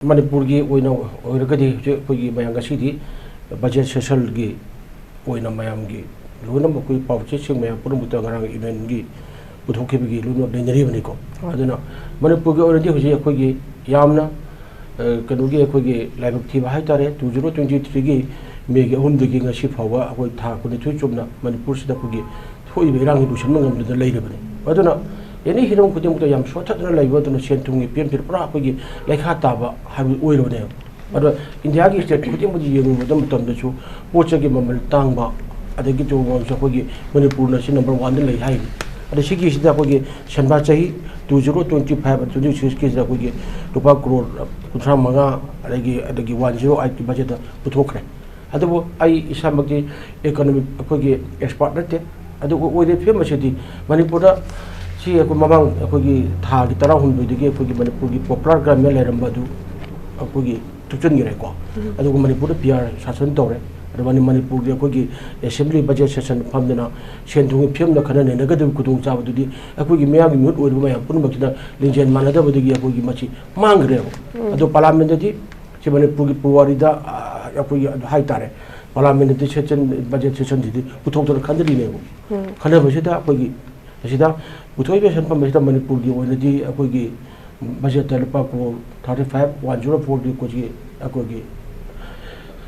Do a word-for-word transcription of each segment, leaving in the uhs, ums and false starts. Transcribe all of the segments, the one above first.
ꯃꯅꯤꯄꯨꯔꯒꯤ ꯑꯣꯏꯅ ꯑꯣꯏꯔꯒꯗꯤ ꯍꯧꯖꯤꯛ ꯑꯩꯈꯣꯏꯒꯤ ꯃꯌꯥꯝ ꯉꯁꯤꯗꯤ ꯕꯖꯦꯠ ꯁꯦꯁꯟꯒꯤ ꯑꯣꯏꯅ ꯃꯌꯥꯝꯒꯤ ꯂꯣꯏꯅꯃꯛ ꯑꯩꯈꯣꯏ ꯄꯥꯎꯆꯦꯁꯤꯡ ꯃꯌꯥꯝ ꯄꯨꯝꯅꯃꯛꯇ ꯉꯔꯥꯡ ꯌꯨꯅꯤꯌꯟꯒꯤ ꯄꯨꯊꯣꯛꯈꯤꯕꯒꯤ ꯂꯣꯏꯅꯃꯛ ꯂꯩꯅꯔꯤꯕꯅꯤꯀꯣ꯫ ꯑꯗꯨꯅ ꯃꯅꯤꯄꯨꯔꯒꯤ ꯑꯣꯏꯅꯗꯤ ꯍꯧꯖꯤꯛ ꯑꯩꯈꯣꯏꯒꯤ ꯌꯥꯝꯅ, ꯑ, ꯀꯩꯅꯣꯒꯤ ꯑꯩꯈꯣꯏꯒꯤ ꯂꯥꯏꯕꯛ ꯊꯤꯕ ꯍꯥꯏꯇꯥꯔꯦ, two zero twenty threeꯒꯤ ꯃꯦꯒꯤ ꯑꯍꯨꯝꯗꯒꯤ ꯉꯁꯤ ꯐꯥꯎꯕ ꯑꯩꯈꯣꯏ ꯊꯥ ꯀꯨꯟꯅꯤꯊꯣꯏ ꯆꯨꯞꯅ ꯃꯅꯤꯄꯨꯔꯁꯤꯗ ꯑꯩꯈꯣꯏꯒꯤ ꯊꯣꯛꯏꯕ ꯏꯔꯥꯡꯁꯤ ꯂꯣꯏꯁꯤꯟꯕ ꯉꯝꯗꯅ ꯂꯩꯔꯕꯅꯤ꯫ ꯑꯗꯨꯅ ꯑꯦꯅꯤ ꯍꯤꯔꯝ ꯈꯨꯗꯤꯡꯃꯛꯇ ꯌꯥꯝ ꯁꯣꯠꯊꯗꯨꯅ ꯂꯩꯕ, ꯑꯗꯨꯅ ꯁꯦꯟ ꯊꯨꯝꯒꯤ ꯐꯤꯕꯝꯁꯤ ꯄꯨꯔꯥ ꯑꯩꯈꯣꯏꯒꯤ ꯂꯩꯈꯥ ꯇꯥꯕ ꯍꯥꯏꯕꯗꯨ ꯑꯣꯏꯔꯕꯅꯦꯕ꯫ ꯑꯗꯣ ꯏꯟꯗꯤꯌꯥꯒꯤ ꯁ꯭ꯇꯦꯠ ꯈꯨꯗꯤꯡꯃꯛꯇ ꯌꯦꯡꯉꯨꯕꯗ ꯃꯇꯝꯗꯁꯨ ꯄꯣꯠ ꯆꯩꯒꯤ ꯃꯃꯜ ꯇꯥꯡꯕ, ꯑꯗꯒꯤ ꯇꯣꯉꯥꯟꯕꯁꯨ ꯑꯩꯈꯣꯏꯒꯤ ꯃꯅꯤꯄꯨꯔꯅ ꯁꯤ ꯅꯝꯕꯔ ꯋꯥꯟꯗ ꯂꯩ ꯍꯥꯏꯔꯤ꯫ ꯑꯗ ꯁꯤꯒꯤꯁꯤꯗ ꯑꯩꯈꯣꯏꯒꯤ ꯁꯦꯟꯕꯥ ꯆꯍꯤ two zero twenty five twenty sixꯀꯤꯁꯤꯗ ꯑꯩꯈꯣꯏꯒꯤ ꯂꯨꯄꯥ ꯀ꯭ꯔꯣꯔ ꯀꯨꯟꯊ꯭ꯔꯥ ꯃꯉꯥ, ꯑꯗꯒꯤ, ꯑꯗꯒꯤ one zero eightꯀꯤ ꯕꯖꯦꯠꯇ ꯄꯨꯊꯣꯛꯈ꯭ꯔꯦ꯫ ꯑꯗꯨꯕꯨ ꯑꯩ ꯏꯁꯥꯃꯛꯇꯤ ꯏꯀꯣꯅꯣꯃꯤꯛ ꯑꯩꯈꯣꯏꯒꯤ ꯑꯦꯛꯁꯄꯥꯔꯠ ꯅꯠꯇꯦ꯫ ꯑꯗꯨꯕꯨ ꯑꯣꯏꯔꯤꯕ ꯐꯤꯕꯝ ꯑꯁꯤꯗꯤ ꯃꯅꯤꯄꯨꯔꯗ ꯁꯤ ꯑꯩꯈꯣꯏ ꯃꯃꯥꯡ ꯑꯩꯈꯣꯏꯒꯤ ꯊꯥꯒꯤ ꯇꯔꯥꯍꯨꯝꯗꯣꯏꯗꯒꯤ ꯑꯩꯈꯣꯏꯒꯤ ꯃꯅꯤꯄꯨꯔꯒꯤ ꯄꯣꯄꯨꯂꯔ ꯒ꯭ꯔꯥꯃꯤꯌꯥ ꯂꯩꯔꯝꯕ ꯑꯗꯨ ꯑꯩꯈꯣꯏꯒꯤ ꯊꯨꯞꯆꯤꯟꯈ꯭ꯔꯦꯀꯣ꯫ ꯑꯗꯨꯒ ꯃꯅꯤꯄꯨꯔꯗ ꯄꯤ ꯑꯥꯔ ꯁꯥꯁꯟ ꯇꯧꯔꯦ꯫ ꯑꯗꯨ ꯃꯅꯤ-, ꯃꯅꯤꯄꯨꯔꯒꯤ ꯑꯩꯈꯣꯏꯒꯤ ꯑꯦꯁꯦꯝꯕ꯭ꯂꯤ ꯕꯖꯦꯠ ꯁꯦꯁꯟ ꯐꯝꯗꯅ ꯁꯦꯟ ꯊꯨꯝꯒꯤ ꯐꯤꯕꯝꯗ ꯈꯟꯅ ꯅꯩꯅꯒꯗꯕ ꯈꯨꯗꯣꯡꯆꯥꯕꯗꯨꯗꯤ ꯑꯩꯈꯣꯏꯒꯤ ꯃꯤꯌꯥꯝꯒꯤ ꯃꯤꯍꯨꯠ ꯑꯣꯏꯔꯤꯕ ꯃꯌꯥꯝ ꯄꯨꯝꯅꯃꯛꯁꯤꯗ ꯂꯤꯡꯖꯦꯜ ꯃꯥꯟꯅꯗꯕꯗꯒꯤ ꯑꯩꯈꯣꯏꯒꯤ ꯃꯁꯤ ꯃꯥꯡꯈ꯭ꯔꯦꯕ꯫ ꯑꯗꯣ ꯄꯥꯔꯂꯥꯃꯦꯟꯗꯗꯤ ꯁꯤ ꯃꯅꯤꯄꯨꯔꯒꯤ ꯄꯨꯋꯥꯔꯤꯗ, ꯑ, ꯑꯩꯈꯣꯏꯒꯤ ꯑꯗꯨ ꯍꯥꯏꯇꯥꯔꯦ, ꯄꯥꯔꯂꯥꯃꯦꯟꯗꯗꯤ ꯁꯦꯁꯟ, ꯕꯖꯦꯠ ꯁꯦꯁꯟꯁꯤꯗꯤ ꯄꯨꯊꯣꯛꯇꯅ ꯈꯟꯅꯔꯤꯅꯦꯕ꯫ ꯈꯟꯅꯕꯁꯤꯗ ꯑꯩꯈꯣꯏꯒꯤ ꯑꯁꯤꯗ ꯄꯨꯊꯣꯛꯏꯕ ꯁꯦꯟꯐꯝ ꯑꯁꯤꯗ ꯃꯅꯤꯄꯨꯔꯒꯤ ꯑꯣꯏꯅꯗꯤ ꯑꯩꯈꯣꯏꯒꯤ ꯕꯖꯦꯠꯇ ꯂꯨꯄꯥ crore thirty five one zero ꯐꯣꯔꯒꯤ ꯑꯩꯈꯣꯏꯒꯤ, ꯑꯩꯈꯣꯏꯒꯤ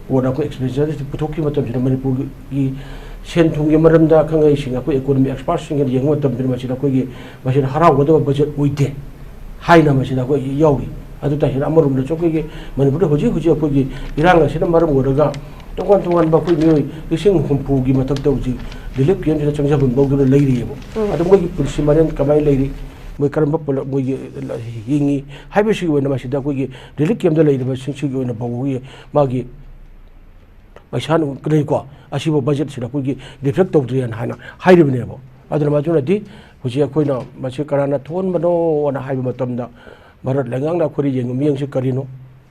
ꯀꯣꯟꯅ ꯑꯩꯈꯣꯏ ꯑꯦꯛꯁꯄꯦꯟꯗꯤꯆꯔꯁꯤ ꯄꯨꯊꯣꯛꯈꯤꯕ ꯃꯇꯝꯁꯤꯗ ꯃꯅꯤꯄꯨꯔꯒꯤ ꯁꯦꯟ ꯊꯨꯝꯒꯤ ꯃꯔꯝꯗ ꯑꯈꯪ ꯑꯍꯩꯁꯤꯡ, ꯑꯩꯈꯣꯏ ꯏꯀꯣꯅꯣꯃꯤ ꯑꯦꯛꯁꯄꯥꯔꯠꯁꯤꯡꯅ ꯌꯦꯡꯕ ꯃꯇꯝꯗ ꯃꯁꯤꯗ ꯑꯩꯈꯣꯏꯒꯤ ꯃꯁꯤꯗ ꯍꯔꯥꯎꯒꯗꯕ ꯕꯖꯦꯠ ꯑꯣꯏꯗꯦ ꯍꯥꯏꯅ ꯃꯁꯤꯗ ꯑꯩꯈꯣꯏ ꯌꯥꯎꯔꯤ꯫ ꯑꯗꯨ ꯇꯥꯏꯁꯤꯅ ꯑꯃꯔꯣꯝꯗꯁꯨ ꯑꯩꯈꯣꯏꯒꯤ ꯃꯅꯤꯄꯨꯔꯗ ꯍꯧꯖꯤꯛ ꯍꯧꯖꯤꯛ ꯑꯩꯈꯣꯏꯒꯤ ꯏꯔꯥꯡ ꯑꯁꯤꯅ ꯃꯔꯝ ꯑꯣꯏꯔꯒ ꯇꯣꯉꯥꯟ ꯇꯣꯉꯥꯟꯕ ꯑꯩꯈꯣꯏ ꯃꯤꯑꯣꯏ ꯂꯤꯁꯤꯡ ꯍꯨꯝꯐꯨꯒꯤ ꯃꯊꯛꯇ ꯍꯧꯖꯤꯛ ꯔꯤꯂꯤꯐ ꯀꯦꯝꯁꯤꯗ ꯆꯪꯖꯐꯝ ꯂꯧꯗꯨꯅ ꯂꯩꯔꯤꯑꯕ꯫ ꯑꯗꯣ ꯃꯣꯏꯒꯤ ꯄꯨꯟꯁꯤ ꯃꯔꯦꯟ ꯀꯃꯥꯏꯅ ꯂꯩꯔꯤ, ꯃꯣꯏ ꯀꯔꯝꯕ ꯄꯣꯂ-, ꯃꯣꯏꯒꯤ ꯍꯤꯡꯉꯤ ꯍꯥꯏꯕꯁꯤꯒꯤ ꯑꯣꯏꯅ ꯃꯁꯤꯗ ꯑꯩꯈꯣꯏꯒꯤ ꯔꯤꯂꯤꯐ ꯀꯦꯝꯗ ꯂꯩꯔꯤꯕꯁꯤꯡꯁꯤꯒꯤ ꯑꯣꯏꯅ ꯐꯥꯎꯕꯒꯤ ꯃꯥꯒꯤ ꯄꯩꯁꯥ ꯅꯨꯡ ꯂꯩꯀꯣ, ꯑꯁꯤꯕꯨ ꯕꯖꯦꯠꯁꯤꯗ ꯑꯩꯈꯣꯏꯒꯤ ꯔꯤꯐ꯭ꯂꯦꯛ ꯇꯧꯗ꯭ꯔꯦꯅ ꯍꯥꯏꯅ ꯍꯥꯏꯔꯤꯕꯅꯦꯕ꯫ ꯑꯗꯨꯅ ꯃꯗꯨꯅꯗꯤ ꯍꯧꯖꯤꯛ ꯑꯩꯈꯣꯏꯅ ꯃꯁꯤ ꯀꯅꯥꯅ ꯊꯣꯛꯍꯟꯕꯅꯣꯅ ꯍꯥꯏꯕ ꯃꯇꯝꯗ ꯚꯥꯔꯠ ꯂꯩꯉꯥꯛꯅ ꯑꯩꯈꯣꯏꯗ ꯌꯦꯡꯕ ꯃꯤꯠꯌꯦꯡꯁꯤ ꯀꯔꯤꯅꯣ?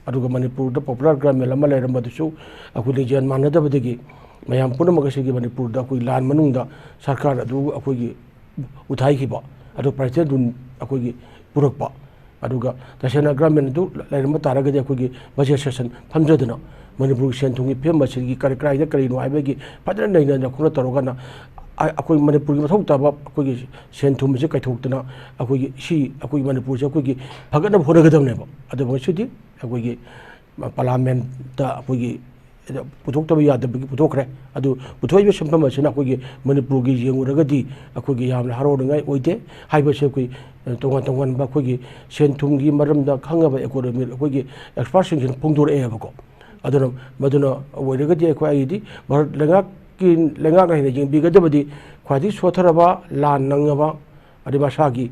ꯑꯗꯨꯒ ꯃꯅꯤꯄꯨꯔꯗ ꯄꯣꯄꯨꯂꯔ ꯒ꯭ꯔꯥꯃꯦꯟ ꯑꯃ ꯂꯩꯔꯝꯕꯗꯨꯁꯨ ꯑꯩꯈꯣꯏ ꯂꯤꯡꯖꯦꯜ ꯃꯥꯟꯅꯗꯕꯗꯒꯤ ꯃꯌꯥꯝ ꯄꯨꯝꯅꯃꯛ ꯑꯁꯤꯒꯤ ꯃꯅꯤꯄꯨꯔꯗ ꯑꯩꯈꯣꯏ ꯂꯥꯟ ꯃꯅꯨꯡꯗ ꯁꯔꯀꯥꯔ ꯑꯗꯨ ꯑꯩꯈꯣꯏꯒꯤ ꯎꯊꯥꯏꯈꯤꯕ, ꯑꯗꯨ ꯄ꯭ꯔꯥꯏꯇꯦꯜ ꯔꯨꯜ ꯑꯩꯈꯣꯏꯒꯤ ꯄꯨꯔꯛꯄ꯫ ꯑꯗꯨꯒ ꯇꯁꯦꯡꯅ ꯒ꯭ꯔꯥꯃꯤꯟ ꯑꯗꯨ ꯂꯩꯔꯝꯕ ꯇꯥꯔꯒꯗꯤ ꯑꯩꯈꯣꯏꯒꯤ ꯕꯖꯦꯠ ꯁꯦꯁꯟ ꯐꯝꯖꯗꯅ ꯃꯅꯤꯄꯨꯔꯒꯤ ꯁꯦꯟ ꯊꯨꯝꯒꯤ ꯐꯤꯕꯝ ꯑꯁꯤꯒꯤ ꯀꯔꯤ ꯀꯗꯥꯏꯗ ꯀꯔꯤꯅꯣ ꯍꯥꯏꯕꯒꯤ ꯐꯖꯅ ꯅꯩꯅꯅ ꯈꯣꯠꯅ ꯇꯧꯔꯒꯅ ꯑ-, ꯑꯩꯈꯣꯏ ꯃꯅꯤꯄꯨꯔꯒꯤ ꯃꯊꯧ ꯇꯥꯕ ꯑꯩꯈꯣꯏꯒꯤ ꯁꯦꯟ ꯊꯨꯝ ꯑꯁꯤ ꯀꯥꯏꯊꯣꯛꯇꯅ ꯑꯩꯈꯣꯏꯒꯤ ꯁꯤ ꯑꯩꯈꯣꯏꯒꯤ ꯃꯅꯤꯄꯨꯔꯁꯤ ꯑꯩꯈꯣꯏꯒꯤ ꯐꯒꯠꯅꯕ ꯍꯣꯠꯅꯒꯗꯕꯅꯦꯕ꯫ ꯑꯗꯨꯕꯨ ꯉꯁꯤꯗꯤ ꯑꯩꯈꯣꯏꯒꯤ ꯄꯥꯔꯂꯥꯃꯦꯟꯠꯇ ꯑꯩꯈꯣꯏꯒꯤ ꯄꯨꯊꯣꯛꯇꯕ ꯌꯥꯗꯕꯒꯤ ꯄꯨꯊꯣꯛꯈ꯭ꯔꯦ꯫ ꯑꯗꯨ ꯄꯨꯊꯣꯛꯏꯕ ꯁꯦꯟꯐꯝ ꯑꯁꯤꯅ ꯑꯩꯈꯣꯏꯒꯤ ꯃꯅꯤꯄꯨꯔꯒꯤ ꯌꯦꯡꯉꯨꯔꯒꯗꯤ ꯑꯩꯈꯣꯏꯒꯤ ꯌꯥꯝꯅ ꯍꯔꯥꯎꯅꯤꯡꯉꯥꯏ ꯑꯣꯏꯗꯦ꯫ ꯍꯥꯏꯕꯁꯦ ꯑꯩꯈꯣꯏ, ꯑ, ꯇꯣꯉꯥꯟ ꯇꯣꯉꯥꯟꯕ ꯑꯩꯈꯣꯏꯒꯤ ꯁꯦꯟ ꯊꯨꯝꯒꯤ ꯃꯔꯝꯗ ꯈꯪꯉꯕ ꯏꯀꯣꯅꯣꯃꯤ ꯑꯩꯈꯣꯏꯒꯤ ꯑꯦꯛꯁꯄꯥꯔꯠꯁꯤꯡꯁꯤꯅ ꯐꯣꯡꯗꯣꯔꯛꯑꯦꯕꯀꯣ꯫ ꯑꯗꯨꯅ ꯃꯗꯨꯅ ꯑꯣꯏꯔꯒꯗꯤ ꯑꯩꯈꯣꯏ ꯑꯩꯗꯤ ꯚꯥꯔꯠ ꯂꯩꯉꯥꯛꯀꯤ, ꯂꯩꯉꯥꯛꯅ ꯍꯦꯟꯅ ꯌꯦꯡꯕꯤꯒꯗꯕꯗꯤ ꯈ꯭ꯋꯥꯏꯗꯒꯤ ꯁꯣꯠꯊꯔꯕ, ꯂꯥꯟ ꯅꯪꯉꯕ, ꯑꯗꯩ ꯃꯁꯥꯒꯤ,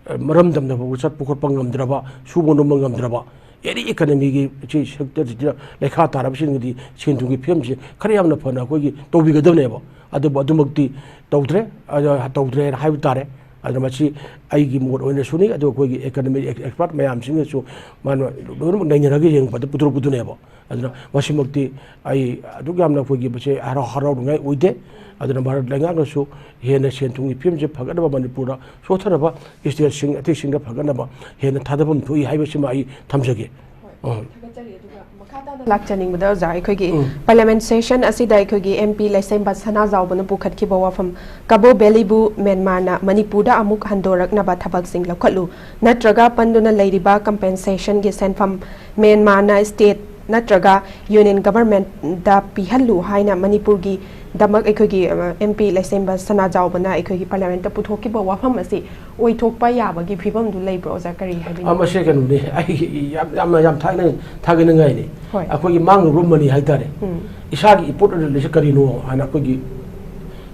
ꯑ, ꯃꯔꯝꯗꯝꯗ ꯐꯥꯎꯕ ꯆꯠꯄ ꯈꯣꯠꯄ ꯉꯝꯗ꯭ꯔꯕ, ꯁꯨꯕ ꯅꯣꯝꯕ ꯉꯝꯗ꯭ꯔꯕ, ꯑꯦꯅꯤ ꯏꯀꯅꯃꯤꯒꯤ ꯁꯤ ꯁꯦꯛꯇꯔꯁꯤꯗ ꯂꯩꯈꯥ ꯇꯥꯔꯕꯁꯤꯡꯒꯤꯗꯤ ꯁꯦꯟ ꯊꯨꯝꯒꯤ ꯐꯤꯕꯝꯁꯦ ꯈꯔ ꯌꯥꯝꯅ ꯐꯅ ꯑꯩꯈꯣꯏꯒꯤ ꯇꯧꯕꯤꯒꯗꯕꯅꯦꯕ꯫ ꯑꯗꯨꯕꯨ ꯑꯗꯨꯃꯛꯇꯤ ꯇꯧꯗ꯭ꯔꯦ, ꯑꯗ ꯇꯧꯗ꯭ꯔꯦ ꯍꯥꯏꯅ ꯍꯥꯏꯕ ꯇꯥꯔꯦ꯫ ꯑꯗꯨꯅ ꯃꯁꯤ ꯑꯩꯒꯤ ꯃꯣꯠ ꯑꯣꯏꯅꯁꯨꯅꯤ, ꯑꯗꯨꯒ ꯑꯩꯈꯣꯏꯒꯤ ꯏꯀꯅꯃꯤ ꯑꯦꯛꯁꯄꯥꯔꯠ ꯃꯌꯥꯝꯁꯤꯡꯅꯁꯨ ꯃꯥꯅ ꯂꯣꯏꯅꯃꯛ ꯅꯩꯅꯔꯒ ꯌꯦꯡꯕꯗ ꯄꯨꯊꯣꯔꯛꯄꯗꯨꯅꯦꯕ꯫ ꯑꯗꯨꯅ ꯃꯁꯤꯃꯛꯇꯤ ꯑꯩ ꯑꯗꯨꯛ ꯌꯥꯝꯅ ꯑꯩꯈꯣꯏꯒꯤ ꯃꯁꯦ ꯍꯔꯥꯎ-, ꯍꯔꯥꯎꯅꯤꯡꯉꯥꯏ ꯑꯣꯏꯗꯦ꯫ ꯑꯗꯨꯅ ꯚꯥꯔꯠ ꯂꯩꯉꯥꯛꯅꯁꯨ ꯍꯦꯟꯅ ꯁꯦꯟ ꯊꯨꯝꯒꯤ ꯐꯤꯕꯝꯁꯦ ꯐꯒꯠꯅꯕ, ꯃꯅꯤꯄꯨꯔꯗ ꯁꯣꯠꯊꯔꯕ ꯏꯁꯇꯦꯠꯁꯤꯡ ꯑꯇꯩꯁꯤꯡꯗ ꯐꯒꯠꯅꯕ ꯍꯦꯟꯅ ꯊꯥꯗꯐꯝ ꯊꯣꯛꯏ ꯍꯥꯏꯕꯁꯤꯃ ꯑꯩ ꯊꯝꯖꯒꯦ꯫ ꯍꯣꯏ, ꯑꯥ꯫ ꯊꯥꯒꯠꯆꯔꯤ꯫ ꯑꯗꯨꯒ ꯃꯈꯥ ꯇꯥꯅ ꯂꯥꯛꯆꯅꯤꯡꯕꯗ ꯑꯣꯖꯥ, ꯑꯩꯈꯣꯏꯒꯤ ꯎꯝ꯫ ꯄꯥꯔꯂꯤꯌꯥꯃꯦꯟꯠ ꯁꯦꯁꯟ ꯑꯁꯤꯗ ꯑꯩꯈꯣꯏꯒꯤ ꯑꯦꯝ ꯄꯤ ꯂꯩꯁꯦꯝꯕ ꯁꯅꯥꯖꯥꯎꯕꯅ ꯄꯨꯈꯠꯈꯤꯕ ꯋꯥꯐꯝ, ꯀꯕꯣ ꯚꯦꯂꯤꯕꯨ ꯃ꯭ꯌꯥꯟꯃꯥꯔꯅ ꯃꯅꯤꯄꯨꯔꯗ ꯑꯃꯨꯛ ꯍꯟꯗꯣꯔꯛꯅꯕ ꯊꯕꯛꯁꯤꯡ ꯂꯧꯈꯠꯂꯨ, ꯅꯠꯇ꯭ꯔꯒ ꯄꯟꯗꯨꯅ ꯂꯩꯔꯤꯕ ꯀꯝꯄꯦꯟꯁꯦꯁꯟꯒꯤ ꯁꯦꯟꯐꯝ ꯃ꯭ꯌꯥꯟꯃꯥꯔꯅ ꯁ꯭ꯇꯦꯠ ꯅꯠꯇ꯭ꯔꯒ ꯌꯨꯅꯤꯌꯟ ꯒꯚꯔꯟꯃꯦꯟꯠꯗ ꯄꯤꯍꯜꯂꯨ ꯍꯥꯏꯅ ꯃꯅꯤꯄꯨꯔꯒꯤ ꯗꯃꯛ ꯑꯩꯈꯣꯏꯒꯤ, ꯑ, ꯑꯦꯝ ꯄꯤ ꯂꯩꯁꯦꯝꯕ ꯁꯅꯥꯖꯥꯎꯕꯅ ꯑꯩꯈꯣꯏꯒꯤ ꯄꯥꯔꯂꯤꯌꯥꯃꯦꯟꯠꯇ ꯄꯨꯊꯣꯛꯈꯤꯕ ꯋꯥꯐꯝ ꯑꯁꯤ ꯑꯣꯏꯊꯣꯛꯄ ꯌꯥꯕꯒꯤ ꯐꯤꯕꯝꯗꯨ ꯂꯩꯕ꯭ꯔꯣ, ꯑꯣꯖꯥ? ꯀꯔꯤ ꯍꯥꯏꯕꯤꯅꯤꯡꯕ? ꯑ, ꯃꯁꯤ ꯀꯩꯅꯣꯅꯤ, ꯑꯩ ꯌꯥꯝ, ꯌꯥꯝꯅ, ꯌꯥꯝ ꯊꯥꯒꯠꯅ-, ꯊꯥꯒꯠꯅꯤꯡꯉꯥꯏꯅꯤ꯫ ꯍꯣꯏ꯫ ꯑꯩꯈꯣꯏꯒꯤ ꯃꯥꯡꯂꯨꯕ ꯃꯅꯤ ꯍꯥꯏꯇꯥꯔꯦ꯫ ꯎꯝ꯫ ꯏꯁꯥꯒꯤ ꯏꯄꯣꯠ ꯑꯣꯏꯅ ꯂꯩꯁꯦ ꯀꯔꯤꯅꯣ ꯍꯥꯏꯅ ꯑꯩꯈꯣꯏꯒꯤ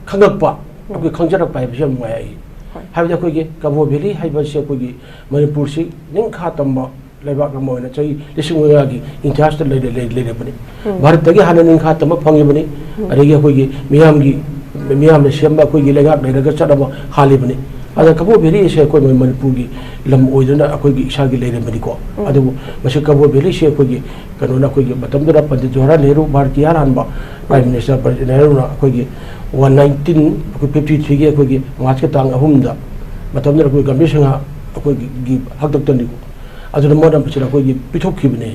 ꯈꯪꯉꯛꯄ, ꯎꯝ꯫ ꯑꯩꯈꯣꯏ ꯈꯪꯖꯔꯛꯄ ꯍꯥꯏꯕꯁꯤ ꯌꯥꯝ ꯅꯨꯡꯉꯥꯏ ꯑꯩ꯫ ꯍꯣꯏ꯫ ꯍꯥꯏꯕꯗꯤ ꯑꯩꯈꯣꯏꯒꯤ ꯀꯕꯣ ꯚꯦꯂꯤ ꯍꯥꯏꯕꯁꯤ ꯑꯩꯈꯣꯏꯒꯤ ꯃꯅꯤꯄꯨꯔꯁꯤ ꯅꯤꯡꯈꯥ ꯇꯝꯕ ꯂꯩꯕꯥꯛ ꯑꯃ ꯑꯣꯏꯅ ꯆꯍꯤ ꯂꯤꯁꯤꯡ ꯃꯉꯥꯒꯤ ꯏꯇꯤꯍꯥꯁꯇ ꯂꯩꯔ-, ꯂꯩ-, ꯂꯩꯔꯕꯅꯤ꯫ ꯎꯝ꯫ ꯚꯥꯔꯠꯇꯒꯤ ꯍꯥꯟꯅ ꯅꯤꯡꯈꯥ ꯇꯝꯕ ꯐꯪꯉꯤꯕꯅꯤ꯫ ꯎꯝ꯫ ꯑꯗꯒꯤ ꯑꯩꯈꯣꯏꯒꯤ ꯃꯤꯌꯥꯝꯒꯤ, ꯃꯤꯌꯥꯝꯅ ꯁꯦꯝꯕ ꯑꯩꯈꯣꯏꯒꯤ ꯂꯩꯉꯥꯛ ꯂꯩꯔꯒ ꯆꯠꯅꯕ ꯍꯥꯜꯂꯤꯕꯅꯤ꯫ ꯑꯗ ꯀꯕꯣ ꯚꯦꯂꯤ ꯑꯁꯦ ꯑꯩꯈꯣꯏ ꯃ-, ꯃꯅꯤꯄꯨꯔꯒꯤ ꯂꯝ ꯑꯣꯏꯗꯨꯅ ꯑꯩꯈꯣꯏꯒꯤ ꯏꯁꯥꯒꯤ ꯂꯩꯔꯝꯕꯅꯤꯀꯣ꯫ ꯎꯝ꯫ ꯑꯗꯨꯕꯨ ꯃꯁꯤ ꯀꯕꯣ ꯚꯦꯂꯤꯁꯦ ꯑꯩꯈꯣꯏꯒꯤ ꯀꯩꯅꯣꯅ, ꯑꯩꯈꯣꯏꯒꯤ ꯃꯇꯝꯗꯨꯗ ꯄꯟꯗꯤꯠ ꯖꯋꯥꯍꯔꯂꯥꯜ ꯅꯦꯍꯔꯨ, ꯚꯥꯔꯠꯀꯤ ꯏꯍꯥꯟ ꯍꯥꯟꯕ ꯄ꯭ꯔꯥꯏꯝ ꯃꯤꯅꯤꯁꯇꯔ ꯄꯟꯗꯤꯠ ꯅꯦꯍꯔꯨꯅ ꯑꯩꯈꯣꯏꯒꯤ ꯋꯥꯟ ꯅꯥꯏꯟꯇꯤꯟ, ꯑꯩꯈꯣꯏ ꯐꯤꯐꯇꯤ ꯊ꯭ꯔꯤꯒꯤ ꯑꯩꯈꯣꯏꯒꯤ ꯃꯥꯔꯆꯀꯤ ꯇꯥꯡ ꯑꯍꯨꯝꯗ ꯃꯇꯝꯗꯨꯗ ꯑꯩꯈꯣꯏ ꯒꯝꯚꯤꯔ ꯁꯤꯡꯍ ꯑꯩꯈꯣꯏꯒꯤ ꯍꯥꯛꯇꯛꯇꯅꯤꯀꯣ꯫ ꯑꯗꯨꯅ ꯃꯔꯝ ꯑꯁꯤꯅ ꯑꯩꯈꯣꯏꯒꯤ ꯄꯤꯊꯣꯛꯈꯤꯕꯅꯤ꯫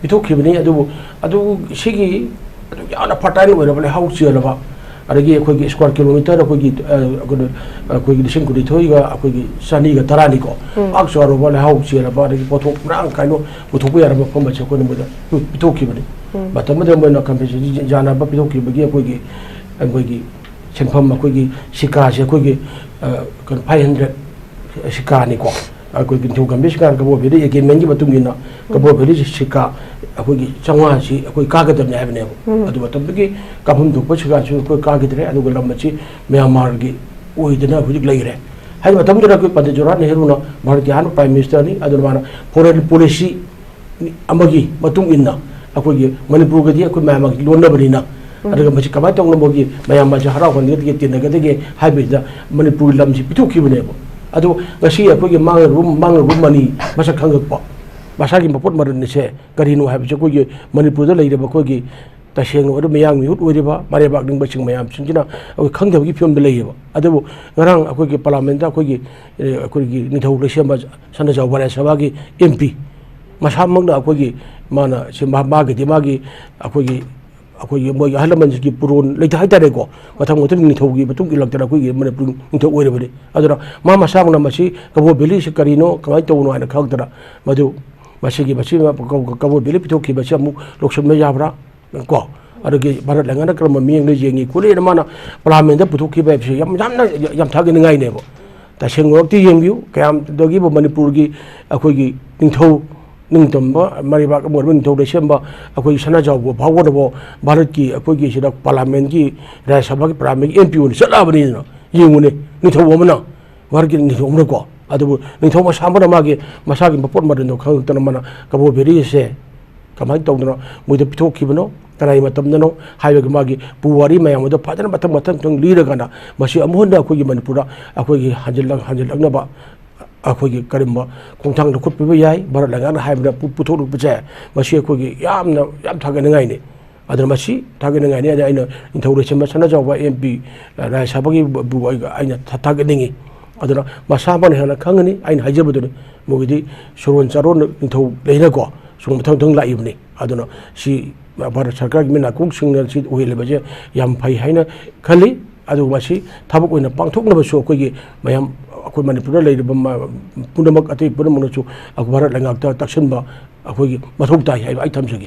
ꯄꯤꯊꯣꯛꯈꯤꯕꯅꯤ꯫ ꯑꯗꯨꯕꯨ ꯑꯗꯨ ꯁꯤꯒꯤ ꯑꯗꯨꯛ ꯌꯥꯝꯅ fertile ꯑꯣꯏꯔꯕ ꯂꯩꯍꯥꯎ ꯆꯦꯜꯂꯕ, ꯑꯗꯒꯤ ꯑꯩꯈꯣꯏꯒꯤ square kilometre ꯑꯩꯈꯣꯏꯒꯤ, ꯑ, ꯀꯩꯅꯣ, ꯑꯩꯈꯣꯏꯒꯤ ꯂꯤꯁꯤꯡ ꯀꯨꯟꯅꯤꯊꯣꯏꯒ ꯑꯩꯈꯣꯏꯒꯤ ꯆꯅꯤꯒ ꯇꯔꯥꯅꯤꯀꯣ, ꯄꯥꯛ ꯆꯥꯎꯔꯕ ꯂꯩꯍꯥꯎ ꯆꯦꯜꯂꯕ, ꯑꯗꯒꯤ ꯄꯣꯠꯊꯣꯛ ꯃꯔꯥꯡ ꯀꯥꯏꯅ ꯄꯨꯊꯣꯛꯄ ꯌꯥꯔꯕ ꯃꯐꯝ ꯑꯁꯤ ꯑꯩꯈꯣꯏꯅ ꯃꯣꯏꯗ ꯄꯤꯊꯣꯛꯈꯤꯕꯅꯤ꯫ ꯃꯇꯝ ꯑꯃꯗ ꯃꯣꯏꯅ compensation ꯌꯥꯅꯕ ꯄꯤꯊꯣꯛꯈꯤꯕꯒꯤ ꯑꯩꯈꯣꯏꯒꯤ, ꯑꯩꯈꯣꯏꯒꯤ ꯁꯦꯟꯐꯝ, ꯑꯩꯈꯣꯏꯒꯤ ꯁꯤꯀꯥꯁꯦ ꯑꯩꯈꯣꯏꯒꯤ, ꯑ, ꯀꯩꯅꯣ, five hundred ꯁꯤꯀꯥꯅꯤꯀꯣ꯫ ꯑꯩꯈꯣꯏꯒꯤ ꯅꯤꯡꯊꯧ ꯒꯝꯚꯤꯔ ꯁꯤꯡꯍꯅ ꯀꯕꯣ ꯚꯦꯂꯤ agreementꯀꯤ ꯃꯇꯨꯡ ꯏꯟꯅ ꯀꯕꯣ ꯚꯦꯂꯤꯁꯤ ꯁꯤꯀꯥ ꯑꯩꯈꯣꯏꯒꯤ ꯆꯥꯝꯃꯉꯥꯁꯤ ꯑꯩꯈꯣꯏ ꯀꯥꯒꯗꯕꯅꯤ ꯍꯥꯏꯕꯅꯦꯕ꯫ ꯑꯗꯨ ꯃꯇꯝꯗꯨꯒꯤ ꯀꯥꯐꯝ ꯊꯣꯛꯄ ꯁꯤꯀꯥꯁꯨ ꯑꯩꯈꯣꯏ ꯀꯥꯈꯤꯗ꯭ꯔꯦ꯫ ꯑꯗꯨꯒ ꯂꯝ ꯑꯁꯤ ꯃ꯭ꯌꯥꯟꯃꯥꯔꯒꯤ ꯑꯣꯏꯗꯅ ꯍꯧꯖꯤꯛ ꯂꯩꯈ꯭ꯔꯦ꯫ ꯍꯥꯏꯗꯤ ꯃꯇꯝꯗꯨꯗ ꯑꯩꯈꯣꯏ ꯄꯟꯗꯤꯠ ꯖꯋꯥꯍꯔꯂꯥꯜ ꯅꯦꯍꯔꯨꯅ ꯚꯥꯔꯠꯀꯤ ꯑꯍꯥꯟꯕ Prime Ministerꯅꯤ꯫ ꯑꯗꯨꯅ ꯃꯥꯅ foreign policy ꯑꯃꯒꯤ ꯃꯇꯨꯡ ꯏꯟꯅ ꯑꯩꯈꯣꯏꯒꯤ ꯃꯅꯤꯄꯨꯔꯒꯗꯤ ꯑꯩꯈꯣꯏ ꯃꯌꯥꯝꯒꯤ ꯂꯣꯟꯅꯕꯅꯤꯅ, ꯑꯗꯨꯒ ꯃꯁꯤ ꯀꯃꯥꯏꯅ ꯇꯧꯅ ꯃꯣꯏꯒꯤ ꯃꯌꯥꯝ ꯑꯁꯤ ꯍꯔꯥꯎꯍꯟꯒꯗꯒꯦ, ꯇꯤꯟꯅꯒꯗꯒꯦ ꯍꯥꯏꯕꯁꯤꯗ ꯃꯅꯤꯄꯨꯔꯒꯤ ꯂꯝꯁꯤ ꯄꯤꯊꯣꯛꯈꯤꯕꯅꯦꯕ꯫ ꯑꯗꯣ ꯉꯁꯤ ꯑꯩꯈꯣꯏꯒꯤ ꯃꯥꯡꯂꯨꯕ, ꯃꯥꯡꯂꯨꯕ ꯃꯅꯤ ꯃꯁꯛ ꯈꯪꯉꯛꯄ, ꯃꯁꯥꯒꯤ ꯃꯄꯣꯠ ꯃꯔꯜ ꯑꯁꯦ ꯀꯔꯤꯅꯣ ꯍꯥꯏꯕꯁꯦ ꯑꯩꯈꯣꯏꯒꯤ ꯃꯅꯤꯄꯨꯔꯗ ꯂꯩꯔꯤꯕ ꯑꯩꯈꯣꯏꯒꯤ ꯇꯁꯦꯡꯅ ꯑꯣꯏꯔꯕ ꯃꯤꯌꯥꯝ ꯃꯤꯍꯨꯠ ꯑꯣꯏꯔꯤꯕ ꯃꯔꯩꯕꯥꯛ ꯅꯤꯡꯕꯁꯤꯡ ꯃꯌꯥꯝꯁꯤꯡꯁꯤꯅ ꯑꯩꯈꯣꯏ ꯈꯪꯗꯕꯒꯤ ꯐꯤꯕꯝꯗ ꯂꯩꯌꯦꯕ꯫ ꯑꯗꯨꯕꯨ ꯉꯔꯥꯡ ꯑꯩꯈꯣꯏꯒꯤ ꯄꯥꯔꯂꯥꯃꯦꯟꯗ ꯑꯩꯈꯣꯏꯒꯤ, ꯑꯦ, ꯑꯩꯈꯣꯏꯒꯤ ꯅꯤꯡꯊꯧ ꯂꯩꯁꯦꯝꯕ ꯁꯅꯥꯖꯥꯎꯕ ꯔꯥꯖ꯭ꯌ ꯁꯚꯥꯒꯤ MP ꯃꯁꯥꯃꯛꯅ ꯑꯩꯈꯣꯏꯒꯤ ꯃꯥꯅ ꯁꯤ ꯃꯥ-, ꯃꯥꯒꯤꯗꯤ ꯃꯥꯒꯤ ꯑꯩꯈꯣꯏꯒꯤ, ꯑꯩꯈꯣꯏꯒꯤ ꯃꯣꯏꯒꯤ ꯑꯍꯜ ꯂꯃꯟꯁꯤꯡꯒꯤ ꯄꯨꯔꯣꯟ ꯂꯩꯇ ꯍꯥꯏꯇꯥꯔꯦꯀꯣ, ꯃꯊꯪ ꯃꯊꯪ ꯅꯤꯡꯊꯧꯒꯤ ꯃꯇꯨꯡ ꯏꯜꯂꯛꯇꯅ ꯑꯩꯈꯣꯏꯒꯤ ꯃꯅꯤꯄꯨꯔꯒꯤ ꯅꯤꯡꯊꯧ ꯑꯣꯏꯔꯕꯅꯤ꯫ ꯑꯗꯨꯅ ꯃꯥ ꯃꯁꯥꯃꯛꯅ ꯃꯁꯤ ꯀꯕꯣ ꯚꯦꯂꯤꯁꯤ ꯀꯔꯤꯅꯣ, ꯀꯃꯥꯏꯅ ꯇꯧꯕꯅꯣ ꯍꯥꯏꯅ ꯈꯪꯉꯛꯇꯅ ꯃꯗꯨ ꯃꯁꯤꯒꯤ, ꯃꯁꯤ ꯀꯕꯣ ꯚꯦꯂꯤ ꯄꯤꯊꯣꯛꯈꯤꯕꯁꯤ ꯑꯃꯨꯛ ꯂꯧꯁꯤꯟꯕ ꯌꯥꯕ꯭ꯔꯥ? ꯀꯣ, ꯑꯗꯨꯒꯤ ꯚꯥꯔꯠ ꯂꯩꯉꯥꯛꯅ ꯀꯔꯝꯕ ꯃꯤꯠꯌꯦꯡꯗ ꯌꯦꯡꯉꯤ ꯈꯣꯠꯂꯤꯅ ꯃꯥꯅ ꯄꯥꯔꯂꯥꯃꯦꯟꯗ ꯄꯨꯊꯣꯛꯈꯤꯕ ꯍꯥꯏꯕꯁꯤ ꯌꯥꯝ, ꯌꯥꯝꯅ ꯌꯥꯝ ꯊꯥꯒꯠꯅꯤꯡꯉꯥꯏꯅꯦꯕ꯫ ꯇꯁꯦꯡꯕꯃꯛꯇꯤ ꯌꯦꯡꯕꯤꯌꯨ, ꯀꯌꯥꯝꯗꯒꯤꯕꯨ ꯃꯅꯤꯄꯨꯔꯒꯤ ꯑꯩꯈꯣꯏꯒꯤ ꯅꯤꯡꯊꯧ, ꯅꯤꯡꯇꯝꯕ ꯃꯔꯩꯕꯥꯛ ꯑꯃ ꯑꯣꯏꯔꯕ ꯅꯤꯡꯊꯧ ꯂꯩꯁꯦꯝꯕ ꯑꯩꯈꯣꯏꯒꯤ ꯁꯅꯥꯖꯥꯎꯕ ꯐꯥꯎꯕꯅꯕꯨ ꯚꯥꯔꯠꯀꯤ ꯑꯩꯈꯣꯏꯒꯤ ꯁꯤꯗ ꯄꯥꯔꯂꯥꯃꯦꯟꯒꯤ, ꯔꯥꯖ꯭ꯌ ꯁꯚꯥꯒꯤ ꯄꯥꯔꯂꯥꯃꯦꯟꯒꯤ MP ꯑꯣꯏꯅ ꯆꯠꯂꯛꯑꯕꯅꯤꯅ ꯌꯦꯡꯉꯨꯅꯦ, ꯅꯤꯡꯊꯧ ꯑꯃꯅ ꯚꯥꯔꯠꯀꯤ ꯅꯤꯡꯊꯧ ꯑꯃꯅꯀꯣ꯫ ꯑꯗꯨꯕꯨ ꯅꯤꯡꯊꯧ ꯃꯁꯥ ꯑꯃꯅ ꯃꯥꯒꯤ ꯃꯁꯥꯒꯤ ꯃꯄꯣꯠ ꯃꯔꯜꯗꯣ ꯈꯪꯉꯛꯇꯅ ꯃꯥꯅ ꯀꯕꯣ ꯚꯦꯂꯤ ꯑꯁꯦ ꯀꯃꯥꯏꯅ ꯇꯧꯗꯅ ꯃꯣꯏꯗ ꯄꯤꯊꯣꯛꯈꯤꯕꯅꯣ, ꯀꯅꯥꯒꯤ ꯃꯇꯝꯗꯅꯣ ꯍꯥꯏꯕꯒꯤ ꯃꯥꯒꯤ ꯄꯨꯋꯥꯔꯤ ꯃꯌꯥꯝ ꯑꯗꯣ ꯐꯖꯅ ꯃꯊꯪ ꯃꯊꯪ ꯃꯊꯪ ꯂꯤꯔꯀꯥꯟꯗ ꯃꯁꯤ ꯑꯃꯨꯛ ꯍꯟꯅ ꯑꯩꯈꯣꯏꯒꯤ ꯃꯅꯤꯄꯨꯔꯗ ꯑꯩꯈꯣꯏꯒꯤ ꯍꯟꯖꯤꯜꯂꯛ-, ꯍꯟꯖꯤꯜꯂꯛꯅꯕ ꯑꯩꯈꯣꯏꯒꯤ ꯀꯔꯤꯒꯨꯝꯕ ꯈꯣꯡꯊꯥꯡ ꯂꯧꯈꯠꯄꯤꯕ ꯌꯥꯏ꯫ ꯚꯥꯔꯠ ꯂꯩꯉꯥꯛꯅ ꯍꯥꯏꯕꯗ ꯄꯨ-, ꯄꯨꯊꯣꯛꯂꯛꯄꯁꯦ ꯃꯁꯤ ꯑꯩꯈꯣꯏꯒꯤ ꯌꯥꯝꯅ, ꯌꯥꯝ ꯊꯥꯒꯠꯅꯤꯡꯉꯥꯏꯅꯤ꯫ ꯑꯗꯨꯅ ꯃꯁꯤ ꯊꯥꯒꯠꯅꯤꯡꯉꯥꯏꯅꯤ꯫ ꯑꯗ ꯑꯩꯅ ꯅꯤꯡꯊꯧ ꯂꯩꯁꯦꯝꯕ ꯁꯅꯥꯖꯥꯎꯕ MP, ꯔꯥꯖ꯭ꯌ ꯁꯚꯥꯒꯤ ꯕꯨ ꯑꯩ-, ꯑꯩꯅ ꯊꯥ-, ꯊꯥꯒꯠꯅꯤꯡꯉꯤ꯫ ꯑꯗꯨꯅ ꯃꯁꯥ ꯃꯥꯅ ꯍꯦꯟꯅ ꯈꯪꯒꯅꯤ꯫ ꯑꯩꯅ ꯍꯥꯏꯖꯕꯗꯨꯅꯤ, ꯃꯣꯏꯒꯤꯗꯤ ꯁꯨꯔꯣꯟ ꯆꯥꯔꯣꯟ ꯅꯤꯡꯊꯧ ꯂꯩꯅꯀꯣ, ꯁꯨꯝ ꯃꯊꯪ ꯃꯊꯪ ꯂꯥꯛꯏꯕꯅꯤ꯫ ꯑꯗꯨꯅ ꯁꯤ ꯚꯥꯔꯠ ꯁꯔꯀꯥꯔꯒꯤ ꯃꯤꯠ ꯅꯥꯀꯣꯡꯁꯤꯡꯅ ꯁꯤ ꯎꯍꯜꯂꯤꯕꯁꯦ ꯌꯥꯝ ꯐꯩ ꯍꯥꯏꯅ ꯈꯜꯂꯤ꯫ ꯑꯗꯨꯒ ꯃꯁꯤ ꯊꯕꯛ ꯑꯣꯏꯅ ꯄꯥꯡꯊꯣꯛꯅꯕꯁꯨ ꯑꯩꯈꯣꯏꯒꯤ ꯃꯌꯥꯝ, ꯑꯩꯈꯣꯏ ꯃꯅꯤꯄꯨꯔꯗ ꯂꯩꯔꯤꯕ ꯃ-, ꯄꯨꯝꯅꯃꯛ, ꯑꯇꯩ ꯄꯨꯝꯅꯃꯛꯅꯁꯨ ꯑꯩꯈꯣꯏ ꯚꯥꯔꯠ ꯂꯩꯉꯥꯛꯇ ꯇꯛꯁꯤꯟꯕ ꯑꯩꯈꯣꯏꯒꯤ ꯃꯊꯧ ꯇꯥꯏ ꯍꯥꯏꯕ ꯑꯩ ꯊꯝꯖꯒꯦ꯫